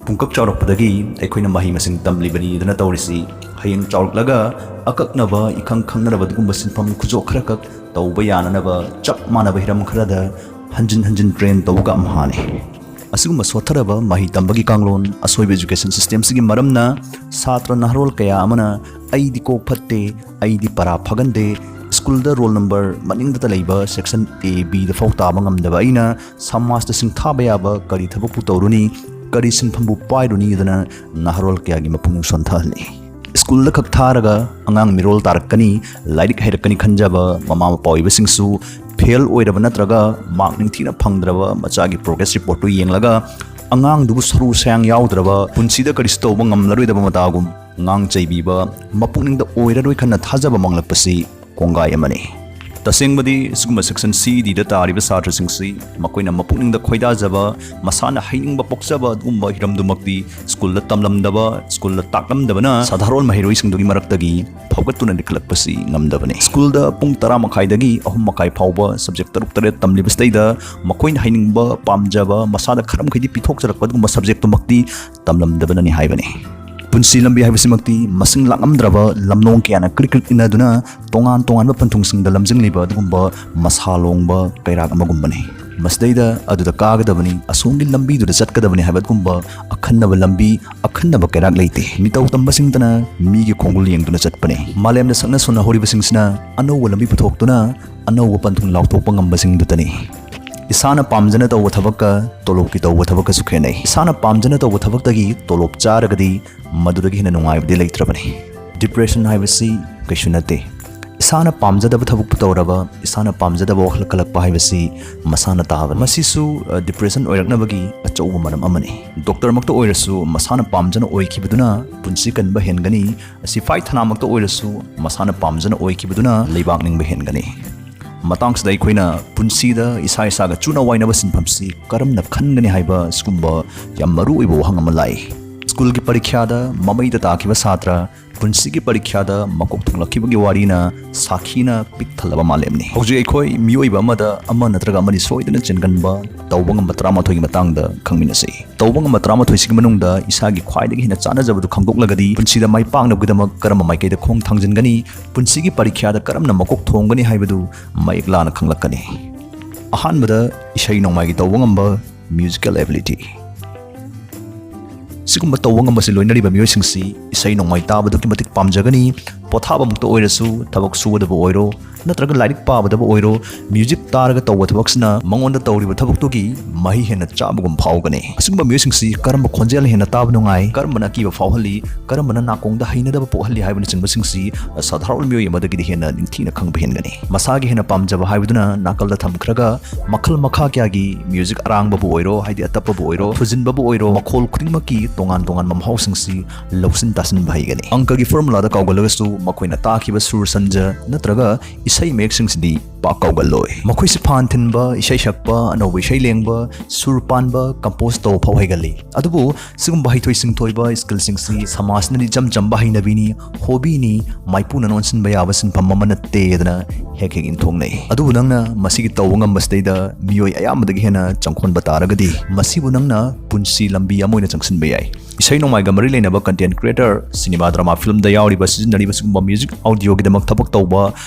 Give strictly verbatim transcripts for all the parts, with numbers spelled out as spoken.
ꯄꯨꯡꯀꯛ ꯆꯥꯎꯔꯛꯄꯗꯒꯤ ꯑꯩꯈꯣꯏꯅ ꯃꯍꯩ ꯃꯁꯤꯡ ꯇꯝꯂꯤꯕꯅꯤꯗꯅ ꯇꯧꯔꯤꯁꯤ, ꯍꯌꯦꯡ ꯆꯥꯎꯔꯛꯂꯒ ꯑꯀꯛꯅꯕ ꯏꯈꯪ ꯈꯪꯅꯔꯕ ꯑꯗꯨꯒꯨꯝꯕ ꯁꯤꯟꯐꯝ ꯈꯨꯗꯣꯡ ꯈꯔꯈꯛ ꯇꯧꯕ ꯌꯥꯅꯅꯕ ꯆꯞ ꯃꯥꯟꯅꯕ ꯍꯤꯔꯝ ꯈꯔꯗ ꯍꯟꯖꯤꯟ ꯍꯟꯖꯤꯟ ꯇ꯭ꯔꯦꯟ ꯇꯧꯕꯒ ꯑꯝꯍꯥꯅꯤ꯫ ꯑꯁꯤꯒꯨꯝꯕ ꯁꯣꯠꯊꯔꯕ ꯃꯍꯩ ꯇꯝꯕꯒꯤ ꯀꯥꯡꯂꯣꯟ, ꯑꯁꯣꯏꯕ education systemꯁꯤꯒꯤ ꯃꯔꯝꯅ ꯁꯥꯇ꯭ꯔ ꯅꯍꯥꯔꯣꯜ ꯀꯌꯥ ꯑꯃꯅ "ꯑꯩꯗꯤ ꯀꯣꯛ ꯐꯠꯇꯦ, ꯑꯩꯗꯤ ꯄꯔꯥ ꯐꯥꯒꯟꯗꯦ, ꯁ꯭ꯀꯨꯜꯗ ꯔꯣꯜ ꯅꯝꯕꯔ ꯃꯅꯤꯡꯗꯇ ꯂꯩꯕ section A, Bꯗ ꯐꯥꯎ ꯇꯥꯕ ꯉꯝꯗꯕ ꯑꯩꯅ ꯁꯃꯥꯖꯇ ꯁꯤꯡꯊꯥꯕ ꯌꯥꯕ ꯀꯔꯤ ꯊꯕꯛꯄꯨ ꯇꯧꯔꯨꯅꯤ, ꯀꯔꯤ ꯁꯤꯟꯐꯝꯕꯨ ꯄꯥꯏꯔꯨꯅꯤꯗꯅ ꯅꯍꯥꯔꯣꯜ ꯀꯌꯥꯒꯤ ꯃꯄꯨꯛꯅꯤꯡ ꯁꯣꯟꯊꯍꯜꯂꯤ꯫ ꯁ꯭ꯀꯨꯜꯗ ꯈꯛ ꯊꯥꯔꯒ ꯑꯉꯥꯡ ꯃꯤꯔꯣꯜ ꯇꯥꯔꯛꯀꯅꯤ, ꯂꯥꯏꯔꯤꯛ ꯍꯩꯔꯛꯀꯅꯤ ꯈꯟꯖꯕ ꯃꯃꯥ ꯃꯄꯥ ꯑꯣꯏꯕꯁꯤꯡꯁꯨ ꯐꯦꯜ ꯑꯣꯏꯔꯕ ꯅꯠꯇ꯭ꯔꯒ ꯃꯥꯔꯛ ꯅꯤꯡꯊꯤꯅ ꯐꯪꯗ꯭ꯔꯕ ꯃꯆꯥꯒꯤ ꯄ꯭ꯔꯣꯒ꯭ꯔꯦꯁ ꯔꯤꯄꯣꯔꯠꯇꯨ ꯌꯦꯡꯂꯒ ꯑꯉꯥꯡꯗꯨꯕꯨ ꯁꯔꯨ ꯁꯌꯥꯡ ꯌꯥꯎꯗ꯭ꯔꯕ, ꯄꯨꯟꯁꯤꯗ ꯀꯔꯤꯁꯨ ꯇꯧꯕ ꯉꯝꯂꯔꯣꯏꯗꯕ ꯃꯇꯥꯒꯨꯝ ꯉꯥꯡ ꯆꯩꯕꯤꯕ, ꯃꯄꯨꯛꯅꯤꯡꯗ ꯑꯣꯏꯔꯔꯣꯏ ꯈꯟꯅ ꯊꯥꯖꯕ ꯃꯥꯡꯂꯛꯄꯁꯤ ꯀꯣꯡꯒꯥꯏ ꯑꯃꯅꯤ꯫ ꯇꯁꯦꯡꯕꯗꯤ ꯁꯤꯒꯨꯝꯕ section C, Dꯗ ꯇꯥꯔꯤꯕ ꯁꯥꯇ꯭ꯔꯁꯤꯡꯁꯤ ꯃꯈꯣꯏꯅ ꯃꯄꯨꯛꯅꯤꯡꯗ ꯈꯣꯏꯗꯥꯖꯕ, ꯃꯁꯥꯅ ꯍꯩꯅꯤꯡꯕ ꯄꯣꯛꯆꯕ ꯑꯗꯨꯒꯨꯝꯕ ꯍꯤꯔꯝꯗꯨꯃꯛꯇꯤ ꯁ꯭ꯀꯨꯜꯗ ꯇꯝꯂꯝꯗꯕ, ꯁ꯭ꯀꯨꯜꯗ ꯇꯥꯛꯂꯝꯗꯕꯅ ꯁꯥꯗꯥꯔꯣꯟ ꯃꯍꯩꯔꯣꯏꯁꯤꯡꯗꯨꯒꯤ ꯃꯔꯛꯇꯒꯤ ꯐꯥꯎꯒꯠꯇꯨꯅ ꯂꯤꯈꯠꯂꯛꯄꯁꯤ ꯉꯝꯗꯕꯅꯤ꯫ ꯁ꯭ꯀꯨꯜꯗ ꯄꯨꯡ ꯇꯔꯥ ꯃꯈꯥꯏꯗꯒꯤ ꯑꯍꯨꯝ ꯃꯈꯥꯏ ꯐꯥꯎꯕ subject ꯇꯔꯨꯛ ꯇꯔꯦꯠ ꯇꯝꯂꯤꯕꯁꯤꯗꯩꯗ ꯃꯈꯣꯏꯅ ꯍꯩꯅꯤꯡꯕ, ꯄꯥꯝꯖꯕ, ꯃꯁꯥꯗ ꯈꯔ ꯃꯈꯩꯗꯤ ꯄꯤꯊꯣꯛꯆꯔꯛꯄ ꯑꯗꯨꯒꯨꯝꯕ subjectꯇꯨꯃꯛꯇꯤ ꯇꯝꯂꯝꯗꯕꯅꯅꯤ ꯍꯥꯏꯕꯅꯤ꯫ ꯄꯨꯟꯁꯤ ꯂꯝꯕꯤ ꯍꯥꯏꯕꯁꯤꯃꯛꯇꯤ ꯃꯁꯤꯡ ꯂꯥꯛꯂꯝꯗ꯭ꯔꯕ ꯂꯝꯂꯣꯡ ꯀꯌꯥꯅ ꯀ꯭ꯔꯤꯛ ꯀ꯭ꯔꯤꯛ ꯏꯟꯅꯗꯨꯅ ꯇꯣꯉꯥꯟ ꯇꯣꯉꯥꯟꯕ ꯄꯟꯊꯨꯡꯁꯤꯡꯗ ꯂꯝꯖꯤꯡꯂꯤꯕ ꯑꯗꯨꯒꯨꯝꯕ ꯃꯁꯥ ꯂꯣꯡꯕ ꯀꯩꯔꯥꯛ ꯑꯃꯒꯨꯝꯕꯅꯤ꯫ ꯃꯁꯤꯗꯩꯗ ꯑꯗꯨꯗ ꯀꯥꯒꯗꯕꯅꯤ, ꯑꯁꯣꯝꯒꯤ ꯂꯝꯕꯤꯗꯨꯗ ꯆꯠꯀꯗꯕꯅꯤ ꯍꯥꯏꯕ ꯑꯗꯨꯒꯨꯝꯕ ꯑꯈꯟꯅꯕ ꯂꯝꯕꯤ, ꯑꯈꯟꯅꯕ ꯀꯩꯔꯥꯛ ꯂꯩꯇꯦ꯫ ꯃꯤꯇꯧ ꯇꯝꯕꯁꯤꯡꯇꯅ ꯃꯤꯒꯤ ꯈꯣꯡꯒꯨꯜ ꯌꯦꯡꯗꯨꯅ ꯆꯠꯄꯅꯤ꯫ ꯃꯥꯂꯦꯝꯗ ꯁꯛꯅ ꯁꯣꯟꯅꯍꯧꯔꯤꯕꯁꯤꯡꯁꯤꯅ ꯑꯅꯧꯕ ꯂꯝꯕꯤ ꯄꯨꯊꯣꯛꯇꯨꯅ ꯑꯅꯧꯕ ꯄꯟꯊꯨꯡ ꯂꯥꯎꯊꯣꯛꯄ ꯉꯝꯕꯁꯤꯡꯗꯨꯇꯅꯤ꯫ ꯏꯁꯥꯅ ꯄꯥꯝꯖꯅ ꯇꯧꯕ ꯊꯕꯛꯀ ꯇꯣꯂꯣꯞꯀꯤ ꯇꯧꯕ ꯊꯕꯛꯀꯁꯨ ꯈꯦꯠꯅꯩ꯫ ꯏꯁꯥꯅ ꯄꯥꯝꯖꯅ ꯇꯧꯕ ꯊꯕꯛꯇꯒꯤ ꯇꯣꯂꯣꯞ ꯆꯥꯔꯒꯗꯤ ꯃꯗꯨꯗꯒꯤ ꯍꯦꯟꯅ ꯅꯨꯡꯉꯥꯏꯕꯗꯤ ꯂꯩꯇ꯭ꯔꯕꯅꯤ꯫ Depression ꯍꯥꯏꯕꯁꯤ ꯀꯩꯁꯨ ꯅꯠꯇꯦ꯫ ꯏꯁꯥꯅ ꯄꯥꯝꯖꯗꯕ ꯊꯕꯛꯄꯨ ꯇꯧꯔꯕ, ꯏꯁꯥꯅ ꯄꯥꯝꯖꯗꯕ ꯋꯥꯈꯜ ꯈꯜꯂꯛꯄ ꯍꯥꯏꯕꯁꯤ ꯃꯁꯥꯅ ꯇꯥꯕꯅꯤ꯫ ꯃꯁꯤꯁꯨ, ꯑ, depression ꯑꯣꯏꯔꯛꯅꯕꯒꯤ ꯑꯆꯧꯕ ꯃꯔꯝ ꯑꯃꯅꯤ꯫ ꯗꯣꯛꯇꯔꯃꯛꯇ ꯑꯣꯏꯔꯁꯨ ꯃꯁꯥꯅ ꯄꯥꯝꯖꯅ ꯑꯣꯏꯈꯤꯕꯗꯨꯅ ꯄꯨꯟꯁꯤ ꯀꯟꯕ ꯍꯦꯟꯒꯅꯤ꯫ ꯁꯤꯐꯥꯏ ꯊꯅꯥꯃꯛꯇ ꯑꯣꯏꯔꯁꯨ ꯃꯁꯥꯅ ꯄꯥꯝꯖꯅ ꯑꯣꯏꯈꯤꯕꯗꯨꯅ ꯂꯩꯕꯥꯛ ꯅꯤꯡꯕ ꯍꯦꯟꯒꯅꯤ꯫ ꯃꯇꯥꯡꯁꯤꯗ ꯑꯩꯈꯣꯏꯅ ꯄꯨꯟꯁꯤꯗ ꯏꯁꯥ ꯏꯁꯥꯒ ꯆꯨꯅ ꯋꯥꯏꯅꯕ ꯁꯤꯟꯐꯝꯁꯤ ꯀꯔꯝꯅ ꯈꯟꯒꯅꯤ ꯍꯥꯏꯕ ꯁꯤꯒꯨꯝꯕ ꯌꯥꯝ ꯃꯔꯨ ꯑꯣꯏꯕ ꯋꯥꯍꯪ ꯑꯃ ꯂꯥꯛꯏ꯫ ꯁ꯭ꯀꯨꯜꯒꯤ ꯄꯔꯤꯈ꯭ꯌꯥꯗ ꯃꯃꯩꯗ ꯇꯥꯈꯤꯕ ꯁꯥꯇ꯭ꯔ, ꯄꯨꯟꯁꯤꯒꯤ ꯄꯔꯤꯈ꯭ꯌꯥꯗ ꯃꯀꯣꯛ ꯊꯣꯡꯂꯛꯈꯤꯕꯒꯤ ꯋꯥꯔꯤꯅ ꯁꯥꯈꯤꯅ ꯄꯤꯛ ꯊꯜꯂꯕ ꯃꯥꯂꯦꯝꯅꯤ꯫ ꯍꯧꯖꯤꯛ ꯑꯩꯈꯣꯏ ꯃꯤꯑꯣꯏꯕ ꯑꯃꯗ ꯑꯃ ꯅꯠꯇ꯭ꯔꯒ ꯑꯃꯗꯤ ꯁꯣꯏꯗꯅ ꯆꯦꯟꯒꯟꯕ ꯇꯧꯕ ꯉꯝꯕ ꯇꯔꯥꯃꯥꯊꯣꯏꯒꯤ ꯃꯇꯥꯡꯗ ꯈꯪꯃꯤꯟꯅꯁꯤ꯫ ꯇꯧꯕ ꯉꯝꯕ ꯇꯔꯥꯃꯥꯊꯣꯏꯁꯤꯒꯤ ꯃꯅꯨꯡꯗ ꯏꯁꯥꯒꯤ ꯈ꯭ꯋꯥꯏꯗꯒꯤ ꯍꯦꯟꯅ ꯆꯥꯅꯖꯕꯗꯨ ꯈꯪꯗꯣꯛꯂꯒꯗꯤ ꯄꯨꯟꯁꯤꯗ ꯃꯥꯏ ꯄꯥꯛꯅꯕꯒꯤꯗꯃꯛ ꯀꯔꯝꯕ ꯃꯥꯏꯀꯩꯗ ꯈꯣꯡ ꯊꯥꯡꯖꯤꯟꯒꯅꯤ, ꯄꯨꯟꯁꯤꯒꯤ ꯄꯔꯤꯈ꯭ꯌꯥꯗ ꯀꯔꯝꯅ ꯃꯀꯣꯛ ꯊꯣꯡꯒꯅꯤ ꯍꯥꯏꯕꯗꯨ ꯃꯌꯦꯛ ꯂꯥꯅ ꯈꯪꯂꯛꯀꯅꯤ꯫ ꯑꯍꯥꯟꯕꯗ, ꯏꯁꯩ ꯅꯣꯡꯃꯥꯏꯒꯤ ꯇꯧꯕ ꯉꯝꯕ, musical ability꯫ ꯁꯤꯒꯨꯝꯕ ꯇꯧꯕ ꯉꯝꯕꯁꯤ ꯂꯣꯏꯅꯔꯤꯕ ꯃꯤꯑꯣꯏꯁꯤꯡꯁꯤ ꯏꯁꯩ ꯅꯣꯡꯃꯥꯏ ꯇꯥꯕꯗꯨꯛꯀꯤ ꯃꯇꯤꯛ ꯄꯥꯝꯖꯒꯅꯤ꯫ ꯄꯣꯊꯥꯕꯃꯛꯇ ꯑꯣꯏꯔꯁꯨ, ꯊꯕꯛ ꯁꯨꯕꯗꯕꯨ ꯑꯣꯏꯔꯣ, ꯅꯠꯇ꯭ꯔꯒ ꯂꯥꯏꯔꯤꯛ ꯄꯥꯕꯗꯕꯨ ꯑꯣꯏꯔꯣ, music ꯇꯥꯔꯒ ꯇꯧꯕ ꯊꯕꯛꯁꯤꯅ ꯃꯉꯣꯟꯗ ꯇꯧꯔꯤꯕ ꯊꯕꯛꯇꯨꯒꯤ ꯃꯍꯩ ꯍꯦꯟꯅ ꯆꯥꯕꯒꯨꯝ ꯐꯥꯎꯒꯅꯤ꯫ ꯑꯁꯤꯒꯨꯝꯕ ꯃꯤꯑꯣꯏꯁꯤꯡꯁꯤ ꯀꯔꯝꯕ ꯈꯣꯟꯖꯦꯜꯅ ꯍꯦꯟꯅ ꯇꯥꯕ ꯅꯨꯡꯉꯥꯏ, ꯀꯔꯝꯕꯅ ꯑꯀꯤꯕ ꯐꯥꯎꯍꯜꯂꯤ, ꯀꯔꯝꯕꯅ ꯅꯥꯀꯣꯡꯗ ꯍꯩꯅꯗꯕ ꯄꯣꯛꯍꯜꯂꯤ ꯍꯥꯏꯕꯅꯆꯤꯡꯕꯁꯤꯡꯁꯤ ꯁꯥꯙꯥꯔꯟ ꯃꯤꯑꯣꯏ ꯑꯃꯗꯒꯤꯗꯤ ꯍꯦꯟꯅ ꯅꯤꯡꯊꯤꯅ ꯈꯪꯕ ꯍꯦꯟꯒꯅꯤ꯫ ꯃꯁꯥꯒꯤ ꯍꯦꯟꯅ ꯄꯥꯝꯖꯕ ꯍꯥꯏꯕꯗꯨꯅ ꯅꯥꯀꯜꯗ ꯊꯝꯈ꯭ꯔꯒ, ꯃꯈꯜ ꯃꯈꯥ ꯀꯌꯥꯒꯤ music, ꯑꯔꯥꯡꯕꯕꯨ ꯑꯣꯏꯔꯣ, ꯍꯥꯏꯗꯤ ꯑꯇꯞꯄꯕꯨ ꯑꯣꯏꯔꯣ, ꯊꯨꯖꯤꯟꯕꯕꯨ ꯑꯣꯏꯔꯣ, ꯃꯈꯣꯜ ꯈꯨꯗꯤꯡꯃꯛꯀꯤ ꯇꯣꯉꯥꯟ ꯇꯣꯉꯥꯟꯕ ꯃꯍꯥꯎꯁꯤꯡꯁꯤ ꯂꯧꯁꯤꯟ ꯇꯥꯁꯤꯟꯕ ꯍꯩꯒꯅꯤ꯫ ꯑꯪꯀꯒꯤ formulaꯗ ꯀꯥꯎꯒꯜꯂꯒꯁꯨ ꯃꯈꯣꯏꯅ ꯇꯥꯈꯤꯕ ꯁꯨꯔ ꯁꯟꯖ ꯅꯠꯇ꯭ꯔꯒ ꯏꯁꯩ ꯃꯌꯦꯛꯁꯤꯡꯁꯤꯗꯤ ꯄꯥꯛ ꯀꯥꯎꯒꯜꯂꯣꯏ꯫ ꯃꯈꯣꯏꯁꯤ ꯐꯥꯟ ꯊꯤꯟꯕ, ꯏꯁꯩ ꯁꯛꯄ, ꯑꯅꯧꯕ ꯏꯁꯩ ꯂꯦꯡꯕ, ꯁꯨꯔ ꯄꯥꯟꯕ, compose ꯇꯧꯕ ꯐꯥꯎ ꯍꯩꯒꯜꯂꯤ꯫ ꯑꯗꯨꯕꯨ ꯁꯤꯒꯨꯝꯕ ꯍꯩꯊꯣꯏ ꯁꯤꯡꯊꯣꯏꯕ skillꯁꯤꯡꯁꯤ ꯁꯃꯥꯖꯅꯗꯤ ꯏꯆꯝ ꯆꯝꯕ ꯍꯩꯅꯕꯤꯅꯤ, hobbyꯅꯤ, ꯃꯥꯏꯄꯨꯅ ꯑꯣꯟꯁꯤꯟꯕ ꯌꯥꯕ ꯁꯤꯟꯐꯝ ꯑꯃ ꯅꯠꯇꯦꯗꯅ ꯍꯦꯛ ꯍꯦꯛ ꯏꯟꯊꯣꯛꯅꯩ꯫ ꯑꯗꯨꯕꯨ ꯅꯪꯅ ꯃꯁꯤꯒꯤ ꯇꯧꯕ ꯉꯝꯕꯁꯤꯗꯩꯗ ꯃꯤꯑꯣꯏ ꯑꯌꯥꯝꯕꯗꯒꯤ ꯍꯦꯟꯅ ꯆꯪꯈꯣꯟꯕ ꯇꯥꯔꯒꯗꯤ, ꯃꯁꯤꯕꯨ ꯅꯪꯅ ꯄꯨꯟꯁꯤ ꯂꯝꯕꯤ ꯑꯃ ꯑꯣꯏꯅ ꯆꯪꯁꯤꯟꯕ ꯌꯥꯏ꯫ ꯏꯁꯩ ꯅꯣꯡꯃꯥꯏꯒ ꯃꯔꯤ ꯂꯩꯅꯕ content creator, cinema, drama, filmꯗ ꯌꯥꯎꯔꯤꯕ, ꯁꯤꯖꯤꯟꯅꯔꯤꯕ ꯁꯤꯒꯨꯝꯕ music, audioꯒꯤꯗꯃꯛ ꯊꯕꯛ ꯇꯧꯕ,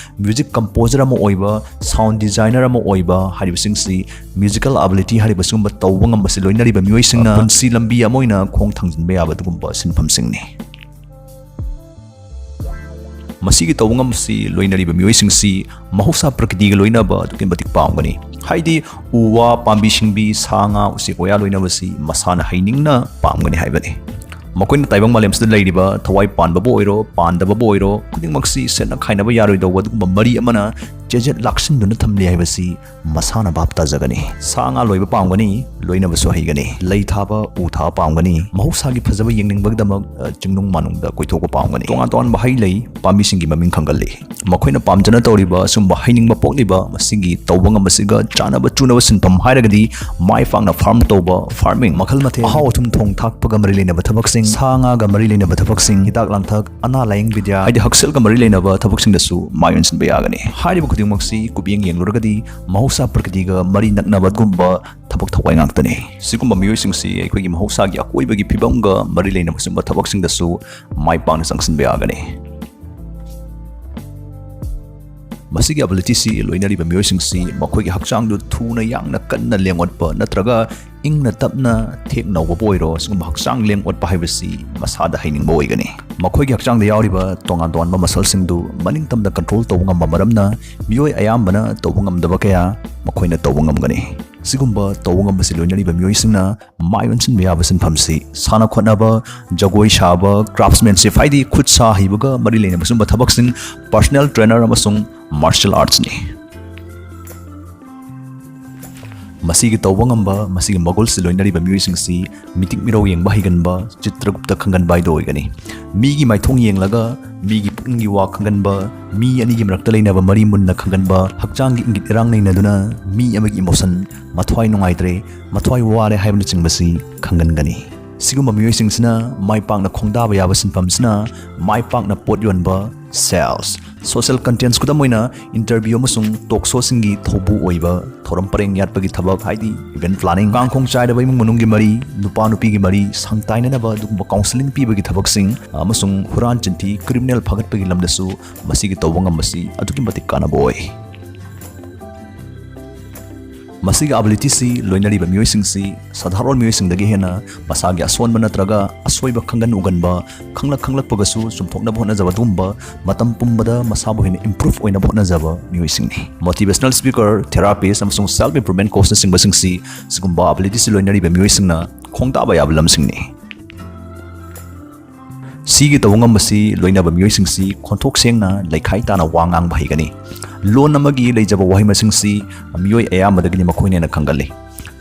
music composer ꯑꯃ ꯑꯣꯏꯕ, sound designer ꯑꯃ ꯑꯣꯏꯕ ꯍꯥꯏꯔꯤꯕꯁꯤꯡꯁꯤ, musical ability ꯍꯥꯏꯔꯤꯕ ꯁꯤꯒꯨꯝꯕ ꯇꯧꯕ ꯉꯝꯕꯁꯤ ꯂꯣꯏꯅꯔꯤꯕ ꯃꯤꯑꯣꯏꯁꯤꯡꯅ ꯄꯨꯟꯁꯤ ꯂꯝꯕꯤ ꯑꯃ ꯑꯣꯏꯅ ꯈꯣꯡ ꯊꯥꯡꯖꯤꯟꯕ ꯌꯥꯕ ꯑꯗꯨꯒꯨꯝꯕ ꯁꯤꯟꯐꯝꯁꯤꯡꯅꯤ꯫ ꯃꯁꯤꯒꯤ ꯇꯧꯕ ꯉꯝꯕꯁꯤ ꯂꯣꯏꯅꯔꯤꯕ ꯃꯤꯑꯣꯏꯁꯤꯡꯁꯤ ꯃꯍꯧꯁꯥ ꯄ꯭ꯔꯀꯤꯇꯤꯒ ꯂꯣꯏꯅꯕ ꯑꯗꯨꯛꯀꯤ ꯃꯇꯤꯛ ꯄꯥꯝꯒꯅꯤ꯫ ꯍꯥꯏꯗꯤ ꯎ ꯋꯥ, ꯄꯥꯝꯕꯤ ꯁꯤꯡꯕꯤ, ꯁꯥ ꯉꯥ, ꯎꯆꯦꯛ ꯋꯥꯌꯥ ꯂꯣꯏꯅꯕꯁꯤ ꯃꯁꯥꯅ ꯍꯩꯅꯤꯡꯅ ꯄꯥꯝꯒꯅꯤ ꯍꯥꯏꯕꯅꯤ꯫ ꯃꯈꯣꯏꯅ ꯇꯥꯏꯕꯪ ꯃꯥꯂꯦꯝꯁꯤꯗ ꯂꯩꯔꯤꯕ ꯊꯋꯥꯏ ꯄꯥꯟꯕꯕꯨ ꯑꯣꯏꯔꯣ, ꯄꯥꯟꯗꯕꯕꯨ ꯑꯣꯏꯔꯣ, ꯈꯨꯗꯤꯡꯃꯛꯁꯤ ꯁꯦꯠꯅ ꯈꯥꯏꯅꯕ ꯌꯥꯔꯣꯏꯗꯧꯕ ꯑꯗꯨꯒꯨꯝꯕ ꯃꯔꯤ ꯑꯃꯅ ꯆꯦꯖꯦꯠ ꯂꯥꯛꯁꯤꯟꯗꯨꯅ ꯊꯝꯂꯤ ꯍꯥꯏꯕꯁꯤ ꯃꯁꯥꯅ ꯚꯥꯞ ꯇꯥꯖꯒꯅꯤ꯫ ꯁꯥ ꯉꯥ ꯂꯣꯏꯕ ꯄꯥꯝꯒꯅꯤ, ꯂꯣꯏꯅꯕꯁꯨ ꯍꯩꯒꯅꯤ꯫ ꯂꯩ ꯊꯥꯕ, ꯎ ꯊꯥꯕ ꯄꯥꯝꯒꯅꯤ꯫ ꯃꯍꯧꯁꯥꯒꯤ ꯐꯖꯕ ꯌꯦꯡꯅꯤꯡꯕꯒꯤꯗꯃꯛ, ꯑ, ꯆꯤꯡꯅꯨꯡ ꯃꯥꯅꯨꯡꯗ ꯀꯣꯏꯊꯣꯛꯄ ꯄꯥꯝꯒꯅꯤ꯫ ꯇꯣꯉꯥꯟ ꯇꯣꯉꯥꯟꯕ ꯍꯩ ꯂꯩ, ꯄꯥꯝꯕꯤꯁꯤꯡꯒꯤ ꯃꯃꯤꯡ ꯈꯪꯒꯜꯂꯤ꯫ ꯃꯈꯣꯏꯅ ꯄꯥꯝꯖꯅ ꯇꯧꯔꯤꯕ ꯑꯁꯨꯝꯕ ꯍꯩꯅꯤꯡꯕ ꯄꯣꯛꯂꯤꯕ ꯃꯁꯤꯒꯤ ꯇꯧꯕ ꯉꯝꯕꯁꯤꯒ ꯆꯥꯅꯕ ꯆꯨꯅꯕ ꯁꯤꯟꯐꯝ ꯍꯥꯏꯔꯒꯗꯤ ꯃꯥꯏ ꯄꯥꯛꯅ farm ꯇꯧꯕ, farming, ꯃꯈꯜ ꯃꯊꯦꯜ ꯑꯍꯥꯎ ꯑꯊꯨꯝ ꯊꯣꯡ ꯊꯥꯛꯄꯒ ꯃꯔꯤ ꯂꯩꯅꯕ ꯊꯕꯛꯁꯤꯡ, ꯁꯥ ꯉꯥꯒ ꯃꯔꯤ ꯂꯩꯅꯕ ꯊꯕꯛꯁꯤꯡ, ꯍꯤꯗꯥꯛ ꯂꯥꯡꯊꯛ, ꯑꯅꯥ ꯂꯥꯌꯦꯡ ꯕꯤꯗ꯭ꯌꯥ, ꯍꯥꯏꯗꯤ ꯍꯛꯁꯦꯜꯒ ꯃꯔꯤ ꯂꯩꯅꯕ ꯊꯕꯛꯁꯤꯡꯗꯁꯨ ꯃꯥꯏ ꯑꯣꯟꯁꯤꯟꯕ ꯌꯥꯒꯅꯤ꯫ ꯍꯥꯏꯔꯤꯕ ꯈꯨꯗꯤꯡꯃꯛꯁꯤ ꯀꯨꯞꯌꯦꯡ ꯌꯦꯡꯂꯨꯔꯒꯗꯤ ꯃꯍꯧꯁꯥ ꯄ꯭ꯔꯀꯤꯇꯤꯒ ꯃꯔꯤ ꯅꯛꯅꯕꯒꯨꯝꯕ ꯊꯕꯛ ꯊꯋꯥꯏ ꯉꯥꯛꯇꯅꯤ꯫ ꯁꯤꯒꯨꯝꯕ ꯃꯤꯑꯣꯏꯁꯤꯡꯁꯤ ꯑꯩꯈꯣꯏꯒꯤ ꯃꯍꯧꯁꯥꯒꯤ ꯑꯀꯣꯏꯕꯒꯤ ꯐꯤꯕꯝꯒ ꯃꯔꯤ ꯂꯩꯅꯕ ꯁꯤꯒꯨꯝꯕ ꯊꯕꯛꯁꯤꯡꯗꯁꯨ ꯃꯥꯏ ꯄꯥꯛꯅ ꯆꯪꯁꯤꯟꯕ ꯌꯥꯒꯅꯤ꯫ ꯃꯁꯤꯒꯤ ꯑꯦꯕꯤꯂꯤꯇꯤꯁꯤ ꯂꯣꯏꯅꯔꯤꯕ ꯃꯤꯑꯣꯏꯁꯤꯡꯁꯤ ꯃꯈꯣꯏꯒꯤ ꯍꯛꯆꯥꯡꯗꯨ ꯊꯨꯅ ꯌꯥꯡꯅ ꯀꯟꯅ ꯂꯦꯡ ꯑꯣꯠꯄ ꯅꯠꯇ꯭ꯔꯒ ꯏꯪꯅ ꯇꯞꯅ ꯊꯦꯛ ꯅꯧꯕꯕꯨ ꯑꯣꯏꯔꯣ, ꯁꯤꯒꯨꯝꯕ ꯍꯛꯆꯥꯡ ꯂꯦꯡ ꯑꯣꯠꯄ ꯍꯥꯏꯕꯁꯤ ꯃꯁꯥꯗ ꯍꯩꯅꯤꯡꯕ ꯑꯣꯏꯒꯅꯤ꯫ ꯃꯈꯣꯏꯒꯤ ꯍꯛꯆꯥꯡꯗ ꯌꯥꯎꯔꯤꯕ ꯇꯣꯉꯥꯟ ꯇꯣꯉꯥꯟꯕ ꯃꯁꯜꯁꯤꯡꯗꯨ ꯃꯅꯤꯡ ꯇꯝꯅ ꯀꯟꯇ꯭ꯔꯣꯜ ꯇꯧꯕ ꯉꯝꯕ ꯃꯔꯝꯅ ꯃꯤꯑꯣꯏ ꯑꯌꯥꯝꯕꯅ ꯇꯧꯕ ꯉꯝꯗꯕ ꯀꯌꯥ ꯃꯈꯣꯏꯅ ꯇꯧꯕ ꯉꯝꯒꯅꯤ꯫ ꯁꯤꯒꯨꯝꯕ ꯇꯧꯕ ꯉꯝꯕꯁꯤ ꯂꯣꯏꯅꯔꯤꯕ ꯃꯤꯑꯣꯏꯁꯤꯡꯅ ꯃꯥꯏ ꯑꯣꯟꯁꯤꯟꯕ ꯌꯥꯕ ꯁꯤꯟꯐꯝꯁꯤ ꯁꯥꯟꯅ ꯈꯣꯠꯅꯕ, ꯖꯒꯣꯏ ꯁꯥꯕ, craftsmanship ꯍꯥꯏꯗꯤ ꯈꯨꯠ ꯁꯥ ꯍꯩꯕꯒ ꯃꯔꯤ ꯂꯩꯅꯕ ꯁꯤꯒꯨꯝꯕ ꯊꯕꯛꯁꯤꯡ, personal trainer ꯑꯃꯁꯨꯡ martial artsꯅꯤ꯫ ꯃꯁꯤꯒꯤ ꯇꯧꯕ ꯉꯝꯕ, ꯃꯁꯤꯒꯤ ꯃꯒꯨꯜꯁꯤ ꯂꯣꯏꯅꯔꯤꯕ ꯃꯤꯑꯣꯏꯁꯤꯡꯁꯤ ꯃꯤꯇꯤꯛ ꯃꯤꯔꯧ ꯌꯦꯡꯕ ꯍꯩꯒꯟꯕ, ꯆꯤꯇ꯭ꯔꯒꯨꯞꯇ ꯈꯪꯒꯟꯕ ꯍꯥꯏꯗꯨ ꯑꯣꯏꯒꯅꯤ꯫ ꯃꯤꯒꯤ ꯃꯥꯏꯊꯣꯡ ꯌꯦꯡꯂꯒ ꯃꯤꯒꯤ ꯄꯨꯛꯅꯤꯡꯒꯤ ꯋꯥ ꯈꯪꯒꯟꯕ, ꯃꯤ ꯑꯅꯤꯒꯤ ꯃꯔꯛꯇ ꯂꯩꯅꯕ ꯃꯔꯤ ꯃꯨꯟꯅ ꯈꯪꯒꯟꯕ, ꯍꯛꯆꯥꯡꯒꯤ ꯏꯪꯒꯤꯠ ꯏꯔꯥꯡ ꯅꯩꯅꯗꯨꯅ ꯃꯤ ꯑꯃꯒꯤ emotion, ꯃꯊ꯭ꯋꯥꯏ ꯅꯨꯡꯉꯥꯏꯇ꯭ꯔꯦ, ꯃꯊ꯭ꯋꯥꯏ ꯋꯥꯔꯦ ꯍꯥꯏꯕꯅꯆꯤꯡꯕꯁꯤ ꯈꯪꯒꯟꯒꯅꯤ꯫ ꯁꯤꯒꯨꯝꯕ ꯃꯤꯑꯣꯏꯁꯤꯡꯁꯤꯅ ꯃꯥꯏ ꯄꯥꯛꯅ ꯈꯣꯡꯗꯥꯕ ꯌꯥꯕ ꯁꯤꯟꯐꯝꯁꯤꯅ ꯃꯥꯏ ꯄꯥꯛꯅ ꯄꯣꯠ ꯌꯣꯟꯕ, sales, social contents, ꯈꯨꯗꯝ ꯑꯣꯏꯅ interview ꯑꯃꯁꯨꯡ talk showꯁꯤꯡꯒꯤ ꯊꯧꯕꯨ ꯑꯣꯏꯕ, ꯊꯧꯔꯝ ꯄꯔꯦꯡ ꯌꯥꯠꯄꯒꯤ ꯊꯕꯛ ꯍꯥꯏꯗꯤ event planning, ꯀꯥꯡꯈꯣꯡ ꯆꯥꯏꯔꯕ ꯏꯃꯨꯡ ꯃꯅꯨꯡꯒꯤ ꯃꯔꯤ, ꯅꯨꯄꯥ ꯅꯨꯄꯤꯒꯤ ꯃꯔꯤ ꯁꯪ ꯇꯥꯏꯅꯅꯕ ꯑꯗꯨꯒꯨꯝꯕ counselling ꯄꯤꯕꯒꯤ ꯊꯕꯛꯁꯤꯡ, ꯑꯃꯁꯨꯡ ꯍꯨꯔꯥꯟ ꯆꯤꯟꯊꯤ, criminal ꯐꯥꯒꯠꯄꯒꯤ ꯂꯝꯗꯁꯨ ꯃꯁꯤꯒꯤ ꯇꯧꯕ ꯉꯝꯕꯁꯤ ꯑꯗꯨꯛꯀꯤ ꯃꯇꯤꯛ ꯀꯥꯟꯅꯕ ꯑꯣꯏ꯫ ꯃꯁꯤꯒꯤ ꯑꯦꯕꯤꯂꯤꯇꯤꯁꯤ ꯂꯣꯏꯅꯔꯤꯕ ꯃꯤꯑꯣꯏꯁꯤꯡꯁꯤ ꯁꯥꯙꯥꯔꯣꯟ ꯃꯤꯑꯣꯏꯁꯤꯡꯗꯒꯤ ꯍꯦꯟꯅ ꯃꯁꯥꯒꯤ ꯑꯁꯣꯟꯕ ꯅꯠꯇ꯭ꯔꯒ ꯑꯁꯣꯏꯕ ꯈꯪꯒꯟ ꯎꯒꯟꯕ, ꯈꯪꯂꯛ ꯈꯪꯂꯛꯄꯒꯁꯨ ꯆꯨꯝꯊꯣꯛꯅꯕ ꯍꯣꯠꯅꯖꯕ ꯑꯗꯨꯒꯨꯝꯕ, ꯃꯇꯝ ꯄꯨꯝꯕꯗ ꯃꯁꯥꯕꯨ ꯍꯦꯟꯅ improve ꯑꯣꯏꯅꯕ ꯍꯣꯠꯅꯖꯕ ꯃꯤꯑꯣꯏꯁꯤꯡꯅꯤ꯫ Motivational speaker, therapist ꯑꯃꯁꯨꯡ self improvement coachꯅꯆꯤꯡꯕꯁꯤꯡꯁꯤ ꯁꯤꯒꯨꯝꯕ ꯑꯦꯕꯤꯂꯤꯇꯤꯁꯤ ꯂꯣꯏꯅꯔꯤꯕ ꯃꯤꯑꯣꯏꯁꯤꯡꯅ ꯈꯣꯡꯗꯥꯕ ꯌꯥꯕ ꯂꯝꯁꯤꯡꯅꯤ꯫ ꯁꯤꯒꯤ ꯇꯧꯕ ꯉꯝꯕꯁꯤ ꯂꯣꯏꯅꯕ ꯃꯤꯑꯣꯏꯁꯤꯡꯁꯤ ꯈꯣꯟꯊꯣꯛ ꯁꯦꯡꯅ ꯂꯩꯈꯥꯏ ꯇꯥꯅ ꯋꯥ ꯉꯥꯡꯕ ꯍꯩꯒꯅꯤ꯫ ꯂꯣꯟ ꯑꯃꯒꯤ ꯂꯩꯖꯕ ꯋꯥꯍꯩ ꯃꯁꯤꯡꯁꯤ ꯃꯤꯑꯣꯏ ꯑꯌꯥꯝꯕꯗꯒꯤꯗꯤ ꯃꯈꯣꯏꯅ ꯍꯦꯟꯅ ꯈꯪꯒꯜꯂꯤ꯫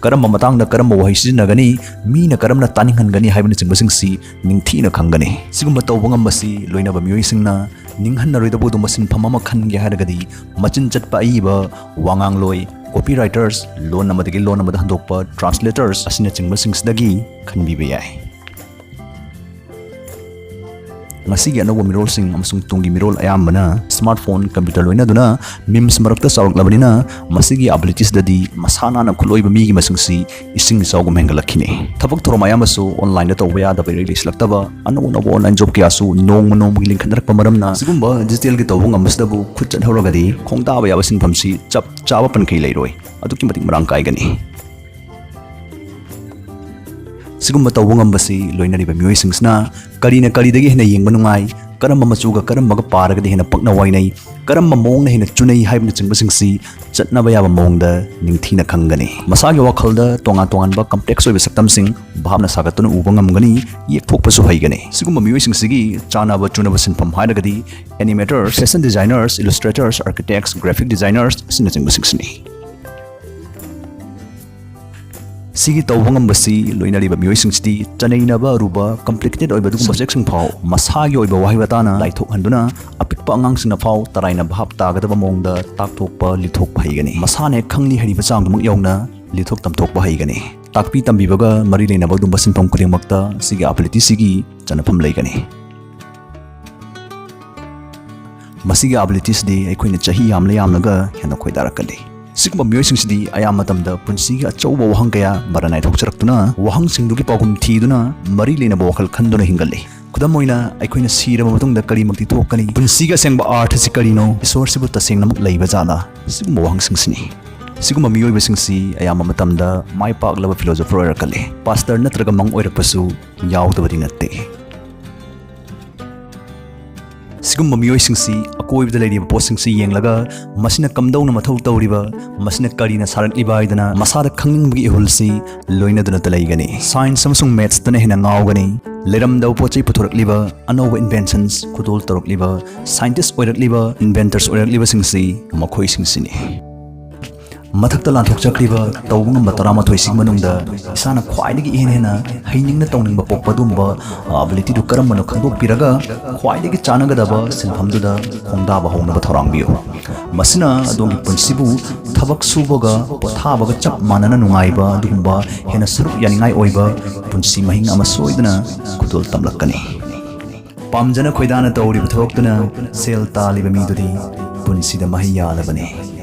ꯀꯔꯝꯕ ꯃꯇꯥꯡꯗ ꯀꯔꯝꯕ ꯋꯥꯍꯩ ꯁꯤꯖꯤꯟꯅꯒꯅꯤ, ꯃꯤꯅ ꯀꯔꯝꯅ ꯇꯥꯅꯤꯡꯍꯟꯒꯅꯤ ꯍꯥꯏꯕꯅꯆꯤꯡꯕꯁꯤꯡꯁꯤ ꯅꯤꯡꯊꯤꯅ ꯈꯪꯒꯅꯤ꯫ ꯁꯤꯒꯨꯝꯕ ꯇꯧꯕ ꯉꯝꯕꯁꯤ ꯂꯣꯏꯅꯕ ꯃꯤꯑꯣꯏꯁꯤꯡꯅ ꯅꯤꯡꯍꯟꯅꯔꯣꯏꯗꯕ ꯑꯗꯨꯒꯨꯝꯕ ꯁꯤꯟꯐꯝ ꯑꯃ ꯈꯟꯒꯦ ꯍꯥꯏꯔꯒꯗꯤ ꯃꯆꯤꯟ ꯆꯠꯄ ꯑꯏꯕ, ꯋꯥꯉꯥꯡꯂꯣꯏ, copywriters, ꯂꯣꯟ ꯑꯃꯗꯒꯤ ꯂꯣꯟ ꯑꯃꯗ ꯍꯟꯗꯣꯛꯄ translators ꯑꯁꯤꯅꯆꯤꯡꯕꯁꯤꯡꯁꯤꯗꯒꯤ ꯈꯟꯕꯤꯕ ꯌꯥꯏ꯫ ꯉꯁꯤꯒꯤ ꯑꯅꯧꯕ ꯃꯤꯔꯣꯜꯁꯤꯡ ꯑꯃꯁꯨꯡ ꯇꯨꯡꯒꯤ ꯃꯤꯔꯣꯜ ꯑꯌꯥꯝꯕꯅ smartphone, computer ꯂꯣꯏꯅꯗꯨꯅ memes ꯃꯔꯛꯇ ꯆꯥꯎꯔꯛꯂꯕꯅꯤꯅ ꯃꯁꯤꯒꯤ abilitiesꯗꯗꯤ ꯃꯁꯥ ꯅꯥꯟꯅ ꯈꯨꯠꯂꯣꯏꯕ ꯃꯤꯒꯤ ꯃꯁꯤꯡꯁꯤ ꯏꯁꯤꯡ ꯏꯆꯥꯎꯒꯨꯝ ꯍꯦꯟꯒꯠꯂꯛꯈꯤꯅꯤ꯫ ꯊꯕꯛ ꯊꯧꯔꯝ ꯑꯌꯥꯝꯕꯁꯨ onlineꯗ ꯇꯧꯕ ꯌꯥꯗꯕ ꯏꯔꯩ ꯂꯩꯁꯤꯜꯂꯛꯇꯕ, ꯑꯅꯧ ꯑꯅꯧꯕ online job ꯀꯌꯥꯁꯨ ꯅꯣꯡꯃ ꯅꯣꯡꯃꯒꯤ ꯂꯤꯡꯈꯠꯅꯔꯛꯄ ꯃꯔꯝꯅ ꯁꯤꯒꯨꯝꯕ digitalꯒꯤ ꯇꯧꯕ ꯉꯝꯕꯁꯤꯗꯕꯨ ꯈꯨꯠ ꯆꯠꯍꯧꯔꯒꯗꯤ ꯈꯣꯡꯗꯥꯕ ꯌꯥꯕ ꯁꯤꯟꯐꯝꯁꯤ ꯆꯞ ꯆꯥꯕ ꯄꯟꯈꯩ ꯂꯩꯔꯣꯏ, ꯑꯗꯨꯛꯀꯤ ꯃꯇꯤꯛ ꯃꯔꯥꯡ ꯀꯥꯏꯒꯅꯤ꯫ ꯁꯤꯒꯨꯝꯕ ꯇꯧꯕ ꯉꯝꯕꯁꯤ ꯂꯣꯏꯅꯔꯤꯕ ꯃꯤꯑꯣꯏꯁꯤꯡꯁꯤꯅ ꯀꯔꯤꯅ ꯀꯔꯤꯗꯒꯤ ꯍꯦꯟꯅ ꯌꯦꯡꯕ ꯅꯨꯡꯉꯥꯏ, ꯀꯔꯝꯕ ꯃꯆꯨꯒ ꯀꯔꯝꯕꯒ ꯄꯥꯔꯒꯗꯤ ꯍꯦꯟꯅ ꯄꯛꯅ ꯋꯥꯏꯅꯩ, ꯀꯔꯝꯕ ꯃꯑꯣꯡꯅ ꯍꯦꯟꯅ ꯆꯨꯅꯩ ꯍꯥꯏꯕꯅꯆꯤꯡꯕꯁꯤꯡꯁꯤ ꯆꯠꯅꯕ ꯌꯥꯕ ꯃꯑꯣꯡꯗ ꯅꯤꯡꯊꯤꯅ ꯈꯪꯒꯅꯤ꯫ ꯃꯁꯥꯒꯤ ꯋꯥꯈꯜꯗ ꯇꯣꯉꯥꯟ ꯇꯣꯉꯥꯟꯕ complex ꯑꯣꯏꯕ ꯁꯛꯇꯝꯁꯤꯡ ꯚꯥꯞꯅ ꯁꯥꯒꯠꯇꯨꯅ ꯎꯕ ꯉꯝꯒꯅꯤ, ꯌꯦꯛꯊꯣꯛꯄꯁꯨ ꯍꯩꯒꯅꯤ꯫ ꯁꯤꯒꯨꯝꯕ ꯃꯤꯑꯣꯏꯁꯤꯡꯁꯤꯒꯤ ꯆꯥꯅꯕ ꯆꯨꯅꯕ ꯁꯤꯟꯐꯝ ꯍꯥꯏꯔꯒꯗꯤ animators, fashion designers, illustrators, architects, graphic designers ꯑꯁꯤꯅꯆꯤꯡꯕꯁꯤꯡꯁꯤꯅꯤ꯫ ꯁꯤꯒꯤ ꯇꯧꯕ ꯉꯝꯕꯁꯤ ꯂꯣꯏꯅꯔꯤꯕ ꯃꯤꯑꯣꯏꯁꯤꯡꯁꯤꯗꯤ ꯆꯅꯩꯅꯕ ꯑꯔꯨꯕ, complicated ꯑꯣꯏꯕ ꯑꯗꯨꯒꯨꯝꯕ subjectꯁꯤꯡ ꯐꯥꯎ ꯃꯁꯥꯒꯤ ꯑꯣꯏꯕ ꯋꯥꯍꯩ ꯋꯥꯇꯥꯅ ꯂꯥꯏꯊꯣꯛꯍꯟꯗꯨꯅ ꯑꯄꯤꯛꯄ ꯑꯉꯥꯡꯁꯤꯡꯅ ꯐꯥꯎ ꯇꯔꯥꯏꯅ ꯚꯥꯞ ꯇꯥꯒꯗꯕ ꯃꯑꯣꯡꯗ ꯇꯥꯛꯊꯣꯛꯄ, ꯂꯤꯊꯣꯛꯄ ꯍꯩꯒꯅꯤ꯫ ꯃꯁꯥꯅ ꯍꯦꯛ ꯈꯪꯂꯤ ꯍꯩꯔꯤꯕ ꯆꯥꯡꯗꯨꯃꯛ ꯌꯧꯅ ꯂꯤꯊꯣꯛ ꯇꯝꯊꯣꯛꯄ ꯍꯩꯒꯅꯤ꯫ ꯇꯥꯛꯄꯤ ꯇꯝꯕꯤꯕꯒ ꯃꯔꯤ ꯂꯩꯅꯕ ꯑꯗꯨꯒꯨꯝꯕ ꯁꯤꯟꯐꯝ ꯈꯨꯗꯤꯡꯃꯛꯇ ꯁꯤꯒꯤ abilityꯁꯤꯒꯤ ꯆꯟꯅꯐꯝ ꯂꯩꯒꯅꯤ꯫ ꯃꯁꯤꯒꯤ abilityꯁꯤꯗꯤ ꯑꯩꯈꯣꯏꯅ ꯆꯍꯤ ꯌꯥꯝꯂ ꯌꯥꯝꯂꯒ ꯍꯦꯟꯅ ꯈꯣꯏꯗꯥꯔꯛꯀꯅꯤ꯫ ꯁꯤꯒꯨꯝꯕ ꯃꯤꯑꯣꯏꯁꯤꯡꯁꯤꯗꯤ ꯑꯌꯥꯝꯕ ꯃꯇꯝꯗ ꯄꯨꯟꯁꯤꯒꯤ ꯑꯆꯧꯕ ꯋꯥꯍꯪ ꯀꯌꯥ ꯃꯔꯥ ꯅꯥꯏꯊꯣꯛꯆꯔꯛꯇꯨꯅ, ꯋꯥꯍꯪꯁꯤꯡꯗꯨꯒꯤ ꯄꯥꯎꯈꯨꯝ ꯊꯤꯗꯨꯅ, ꯃꯔꯤ ꯂꯩꯅꯕ ꯋꯥꯈꯜ ꯈꯟꯗꯨꯅ ꯍꯤꯡꯒꯠꯂꯤ꯫ ꯈꯨꯗꯝ ꯑꯣꯏꯅ, ꯑꯩꯈꯣꯏꯅ ꯁꯤꯔꯕ ꯃꯇꯨꯡꯗ ꯀꯔꯤꯃꯛꯇꯤ ꯊꯣꯛꯀꯅꯤ? ꯄꯨꯟꯁꯤꯒꯤ ꯑꯁꯦꯡꯕ ꯑꯥꯔꯊ ꯑꯁꯤ ꯀꯔꯤꯅꯣ? ꯏꯁꯣꯔꯁꯤꯕꯨ ꯇꯁꯦꯡꯅꯃꯛ ꯂꯩꯕ ꯖꯥꯠꯂꯥ? ꯁꯤꯒꯨꯝꯕ ꯋꯥꯍꯪꯁꯤꯡꯁꯤꯅꯤ꯫ ꯁꯤꯒꯨꯝꯕ ꯃꯤꯑꯣꯏꯕꯁꯤꯡꯁꯤ ꯑꯌꯥꯝꯕ ꯃꯇꯝꯗ ꯃꯥꯏ ꯄꯥꯛꯂꯕ philosopher ꯑꯣꯏꯔꯛꯀꯜꯂꯤ꯫ Pastor ꯅꯠꯇ꯭ꯔꯒ monk ꯑꯣꯏꯔꯛꯄꯁꯨ ꯌꯥꯎꯗꯕꯗꯤ ꯅꯠꯇꯦ꯫ ꯁꯤꯒꯨꯝꯕ ꯃꯤꯑꯣꯏꯁꯤꯡꯁꯤ ꯑꯀꯣꯏꯕꯗ ꯂꯩꯔꯤꯕ ꯄꯣꯠꯁꯤꯡꯁꯤ ꯌꯦꯡꯂꯒ ꯃꯁꯤꯅ ꯀꯝꯗꯧꯅ ꯃꯊꯧ ꯇꯧꯔꯤꯕ, ꯃꯁꯤꯅ ꯀꯔꯤꯅ ꯁꯥꯔꯛꯂꯤꯕ ꯍꯥꯏꯗꯅ ꯃꯁꯥꯗ ꯈꯪꯅꯤꯡꯕꯒꯤ ꯏꯍꯨꯜꯁꯤ ꯂꯣꯏꯅꯗꯨꯅꯇ ꯂꯩꯒꯅꯤ꯫ Science ꯑꯃꯁꯨꯡ mathsꯇꯅ ꯍꯦꯟꯅ ꯉꯥꯎꯒꯅꯤ꯫ ꯂꯩꯔꯝꯗꯕ ꯄꯣꯠ ꯆꯩ ꯄꯨꯊꯣꯔꯛꯂꯤꯕ, ꯑꯅꯧꯕ inventions ꯈꯨꯗꯣꯜ ꯇꯧꯔꯛꯂꯤꯕ, scientist ꯑꯣꯏꯔꯛꯂꯤꯕ, inventors ꯑꯣꯏꯔꯛꯂꯤꯕꯁꯤꯡꯁꯤ ꯃꯈꯣꯏꯁꯤꯡꯁꯤꯅꯤ꯫ ꯃꯊꯛꯇ ꯂꯥꯟꯊꯣꯛꯆꯈ꯭ꯔꯤꯕ ꯇꯧꯕ ꯉꯝꯕ ꯇꯔꯥꯃꯥꯊꯣꯏꯁꯤꯒꯤ ꯃꯅꯨꯡꯗ ꯏꯁꯥꯅ ꯈ꯭ꯋꯥꯏꯗꯒꯤ ꯏꯍꯦꯟ ꯍꯦꯟꯅ ꯍꯩꯅꯤꯡꯅ ꯇꯧꯅꯤꯡꯕ ꯄꯣꯛꯄ ꯑꯗꯨꯒꯨꯝꯕ, ꯑ, abilityꯗꯨ ꯀꯔꯝꯕꯅꯣ ꯈꯪꯗꯣꯛꯄꯤꯔꯒ ꯈ꯭ꯋꯥꯏꯗꯒꯤ ꯆꯥꯟꯅꯒꯗꯕ ꯁꯤꯟꯐꯝꯗꯨꯗ ꯈꯣꯡꯗꯥꯕ ꯍꯧꯅꯕ ꯊꯧꯔꯥꯡꯕꯤꯌꯨ꯫ ꯃꯁꯤꯅ ꯑꯗꯣꯝꯒꯤ ꯄꯨꯟꯁꯤꯕꯨ ꯊꯕꯛ ꯁꯨꯕꯒ ꯄꯣꯊꯥꯕꯒ ꯆꯞ ꯃꯥꯟꯅꯅ ꯅꯨꯡꯉꯥꯏꯕ ꯑꯗꯨꯒꯨꯝꯕ ꯍꯦꯟꯅ ꯁꯔꯨꯛ ꯌꯥꯅꯤꯡꯉꯥꯏ ꯑꯣꯏꯕ ꯄꯨꯟꯁꯤ ꯃꯍꯤꯡ ꯑꯃ ꯁꯣꯏꯗꯅ ꯈꯨꯗꯣꯜ ꯇꯝꯂꯛꯀꯅꯤ꯫ ꯄꯥꯝꯖꯅ ꯈꯣꯏꯗꯥꯅ ꯇꯧꯔꯤꯕ ꯊꯕꯛꯇꯨꯅ ꯁꯦꯜ ꯇꯥꯜꯂꯤꯕ ꯃꯤꯗꯨꯗꯤ ꯄꯨꯟꯁꯤꯗ ꯃꯍꯩ ꯌꯥꯜꯂꯕꯅꯤ꯫